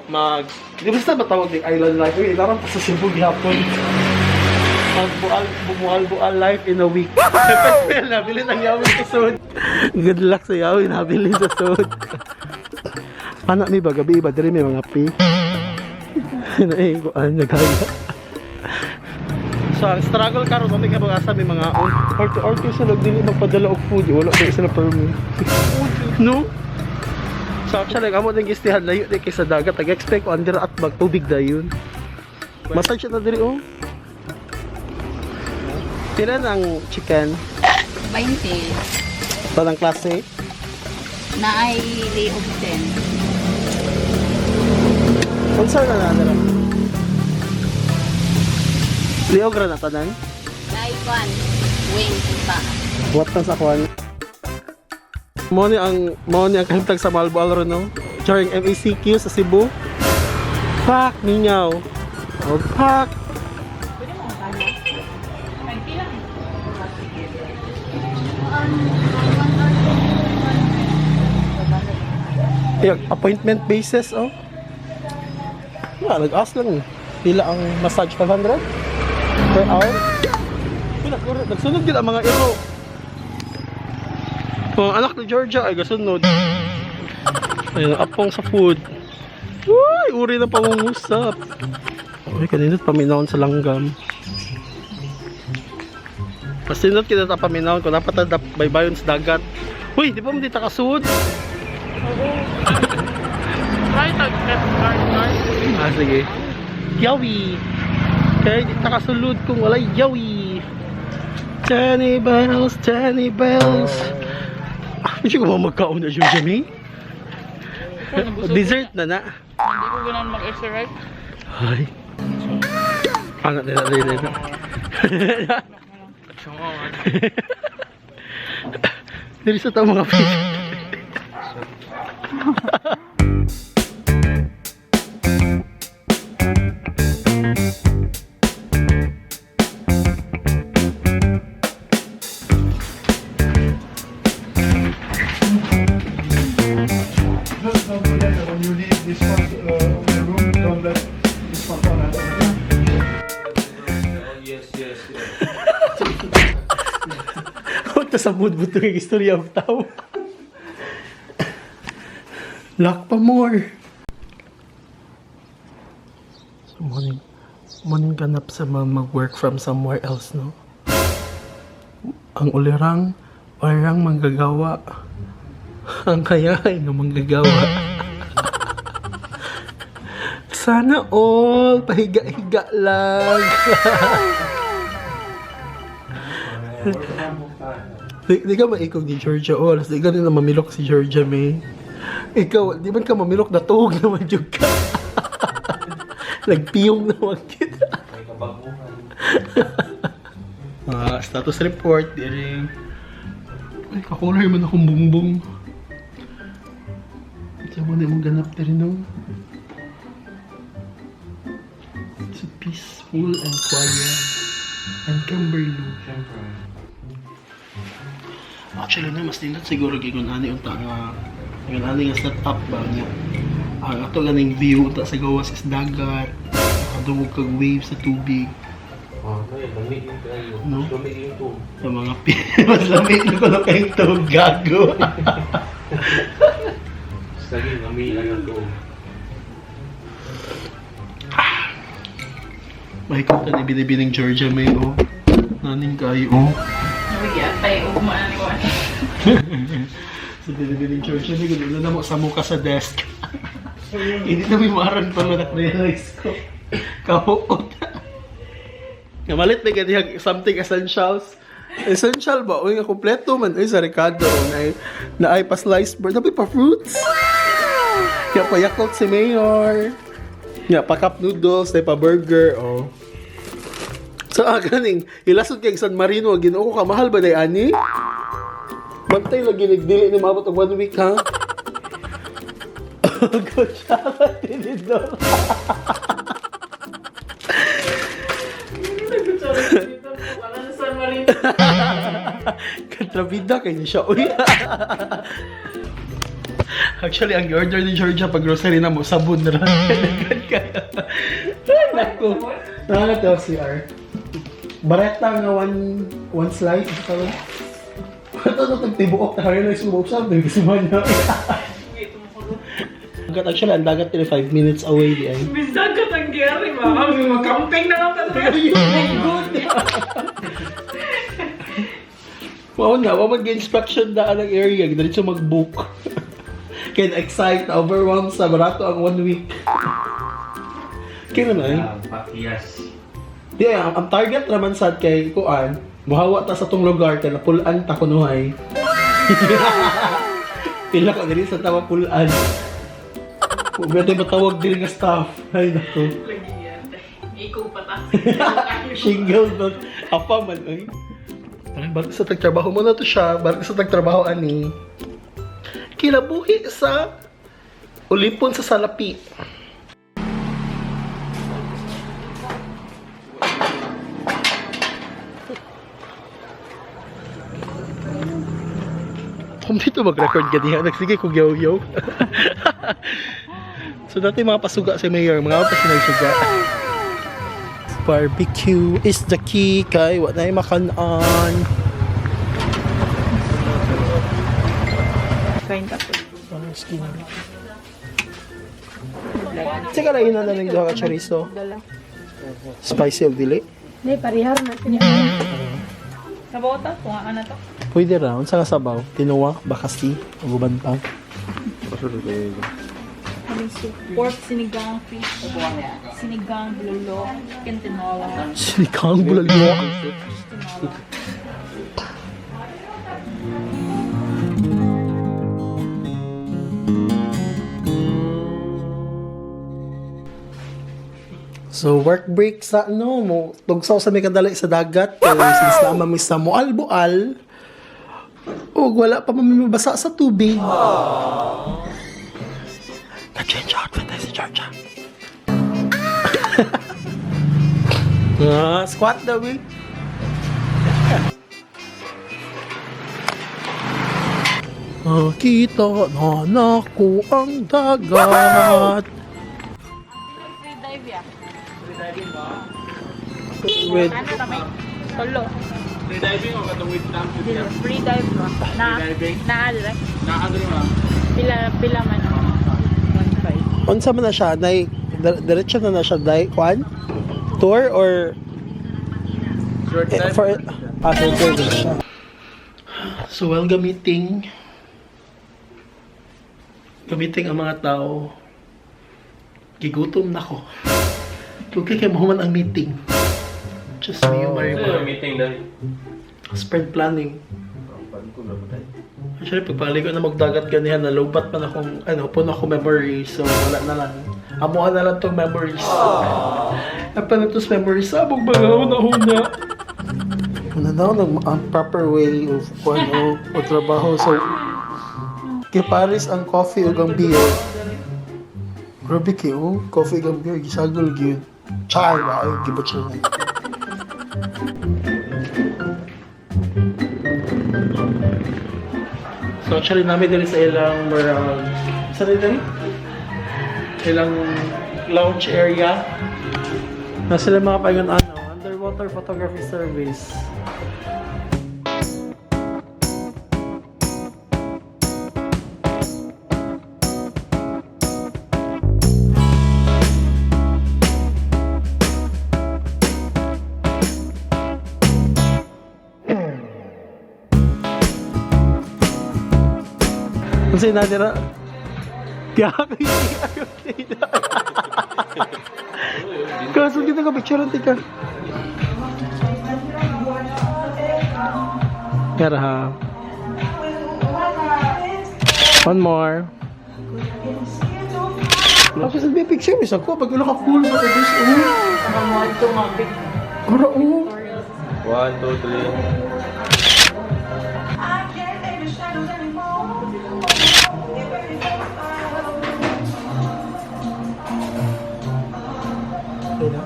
Mag di ba sa matawag ng island life? Uy, ilaran pa sa Cebu gihapon. Magbual bual bual life in a week. Nabili ng yawin sa sud. Good luck sa yawin, nabili sa sud. Anak mi ba gabi ba diri may mga pi. Naay ko an nagaya. So ang struggle karon kami kay asa may mga or to sila dili magpadala og food, wala kay sila permit. No? So actually, amo din gistihan layo di kay sa dagat. Nag-expect ko under at bag tubig dayon. Massage na diri oh. Pila ng chicken? 20. Tanang klase? Na ay lay of 10. Unsa na na dira? Liog ra na tanan? Na ay 1. Wing pa. What na sa kuan? Mo ni ang kahimtang sa Malboal ron, no? During MECQ sa Cebu. Pak, mingaw. Oh, pak. Yung appointment basis, oh. Wala, nag-ask lang eh. Pila ang massage? 500? Per hour? Pila, nagsunod din ang mga iro. Mga anak ni Georgia ay gasunod. Ayun, apong sa food. Uy, uri na pangungusap. Uy, kanina paminawon sa langgam. Pasinot kita ta paminawon ko dapat ta baybayon sa dagat. Uy, di ba mo dito kasud? Try tag left guard guard. Ah, sige. Yawi! Kaya di ta kasulod kung walay yawi. Tiny bells, tiny bells. Ah, hindi ko ba magkaon na Georgia May? Dessert na na. Hindi ko ganahan mag-extra rice. Ay. Ano nila nila nila. Dili sa tao mga fish. Just don't forget that when you leave this one of the room, don't let this one on. Yes. Ito sa mood buto yung istorya of tao. Lock pa more. So, morning ganap sa mga mag-work from somewhere else, no? Ang ulirang manggagawa. Ang kaya ay nga manggagawa. Sana all, pahiga-higa lang. Di ka maikog ni Georgia Oras. Di ka nila mamilok si Georgia May. Ikaw, di man ka mamilok, natuog naman yung ka. Nagpiyong naman kita. May kabaguhan. Ah, status report, di rin. Ay, kakulay man akong bungbong. Ito mo na mong ganap na rin, no? It's peaceful and quiet. And Kimberly. Siyempre. Actually, no, mas nindot siguro gigon ani unta nga gigon ani nga setup ba niya. Ang ato ganing view unta sa gawas is dagat. Kadungog kag waves sa tubig. Oh, ay, lamig yung kayo. No? Mas lamig yung tubig. Sa mga mas lamig na ko na kayong tubig gago. Mas lagi, lamig lang yung tubig. May ta ni binibining Georgia May oh. Naning kayo oh. Nabigyan tayo ugma na ko. Sa binibining Georgia May gulo na mo sa mukha sa desk. Hindi na may maran pala na-realize ko. Kahuot. Namalit na ganyan something essentials. Essential ba? Uy, nga kompleto man. Uy, sa Ricardo. Na, na ay pa slice bread. Nabi pa fruits. Kaya pa Yakult si Mayor. Ya, pa cup noodles, na pa burger. Oh. So, ah, ganing, ilasod kay San Marino, ginoo ko ka, mahal ba day ani? Bantay lagi nagdili ni maabot og one week, ha? Good job, tinidor. Wala sa San Marino. Kontrabida kayo siya. Uy. Actually, ang order ni Georgia pag grocery na mo, sabon na lang. Ay, naku. Nakakatawa CR. Bareta nga one slice. Ito tawag. Ito na itong tibuok na realize mo sa akin kasi man na. Dagat actually, ang dagat nila 5 minutes away di ay. Bisdag ka tang Gary, ma. Mag-camping na lang ta. Good. Wow na, wa mag-inspection na ang area, diretso mag-book. Can excite, overwhelm sa barato ang one week. Kaya naman. Ah, Pakiyas. Di ang target raman sad kay kuan, muhawa ta sa tong lugar kay napulan ta kunuhay. Pila ko diri sa tawa pulan. Huwag natin matawag diri nga staff. Ay nako. Lagi yan. Ikaw pa ta. Single but apa man oy. Ay, balik sa tagtrabaho mo na to siya. Balik sa tagtrabaho ani. Kinabuhi sa ulipon sa salapi. Kung dito mag-record ka diha, nagsige kog yaw-yaw. So dati mga pasuga si Mayor, mga pa sinagsuga. Barbecue is the key kay wa na makanan. Kain ta. Ang skin. Sige na ina na ng duha ka chorizo. Spicy og dili. Hindi, parehar na. Sabaw ta, kung ano to. Pwede ra unsa nga sabaw? Tinuwa, bakasi, ug uban pa. Pork sinigang fish. Sinigang bulalo. Chicken tinola. Sinigang bulalo. Fish tinola. So work break sa ano mo tugsaw sa may kadali sa dagat pero since naman mi sa Moalboal ug wala pa man mi mabasa sa tubig. Na-change outfit tayo si Georgia. Ah, squat daw eh. Nakita na nako ang dagat. Free dive ya. With Ano ta may tulo. Free diving o katong with tank? Free dive ba? Na Free diving? na dire. Na ano na? Pila pila man. 1.5. Unsa man na siya nay diretso na na siya dai kwan tour or Short eh, for ah, short tour din siya. So while gamiting gamiting ang mga tao, gigutom na ko. Okay kay mahuman ang meeting. Just me yung Marimar. meeting dahil. Spread planning. Actually, pagpaligo na magdagat ganihan, nalubat man akong, ano, puno ako memories, so wala na lang. Amuha na lang tong memories. Apa na tos memories, sabog ba na huna. Una na ng ang proper way of ano, o trabaho. So, kay Paris ang coffee ug ang beer. Grabe kayo, coffee ug ang beer, gisagol gyud. Char ba, ay, gibot siya na. So actually namin diri sa ilang murag sa diri? Ilang lounge area. Na sila mga paingon ano, underwater photography service. Unsay na dira? Kaya Kaso dito ka picture tika. Kara ha. One more. Ako sa picture bisa ko pag ka cool ba this oh. Ora oh. 1, 2, 3. Okay na.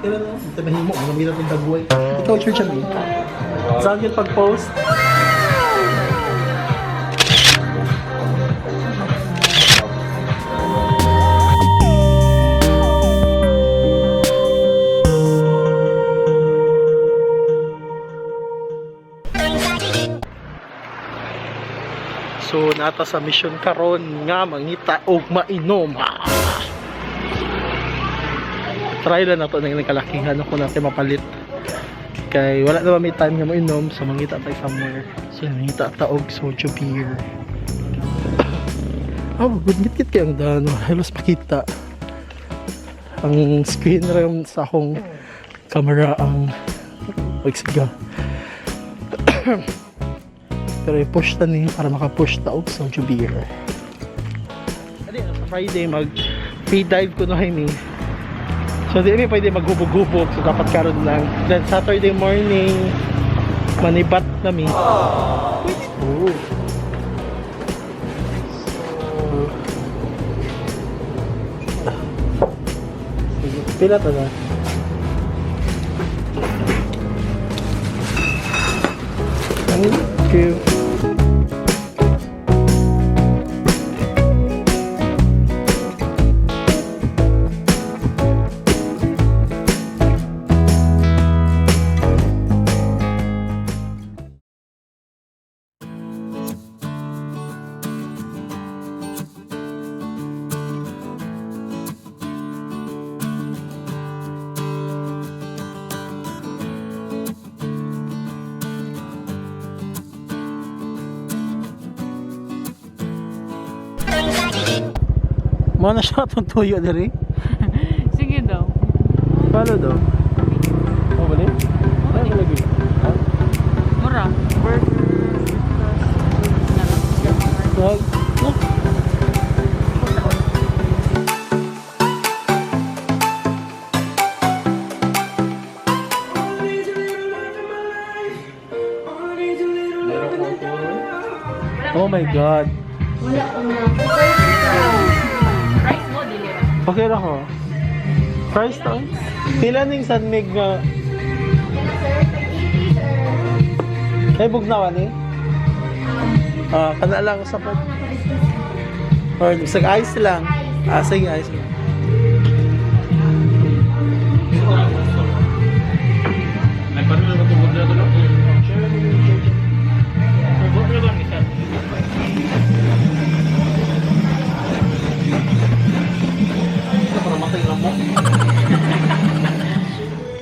Kailan na? Ito mahimo. Mga mira itong dagway. Ikaw, Church, eh. Saan yun pag-post? So nata sa mission karon nga mangita og mainom. Ha! Try lang nato nang kalakihan ako natin mapalit. Kay wala naman may time nga mainom, so mangita tayo somewhere. So mangita ta og soju beer. Oh, good git kay ang dano. Halos makita ang screen ram sa akong camera ang magsiga. Pero i-push ta ni para maka-push ta og soju beer. Adi, sa Friday mag free dive ko no mi. So di mi pwede maghubog-hubog, so dapat karon lang. Then Saturday morning manibat na mi. Pwede to. So, sige, pila to na? Thank you. Mo na siya itong tuyo diri. Sige daw. Paano daw? Oh, bali? Ano lagi? Ha? Mura. Burger. Wag. No. Oh my God. Rice mo, dili. Okay ra ko. First time? Pila ning San Mig nga? Kay bugnawan ni? Ah, kana lang sa pod. Or bisag ice lang. Ah, sige, ice lang. May parang na tungkol na ito, no? Para matay lang mo.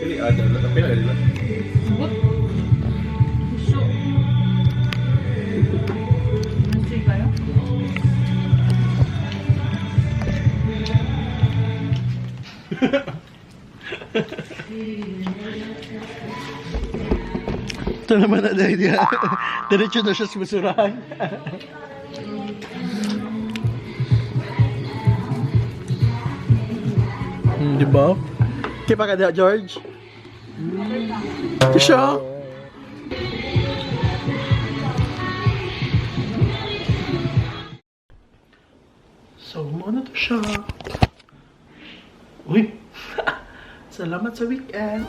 Pili, ah, pila, pila. Sugot. Suso. Ano kayo? Ito naman na idea. Diretso na siya sa basurahan. Di ba? Kaya pa ka diha, George? Siya? So, ano to siya? Uy! Salamat sa weekend!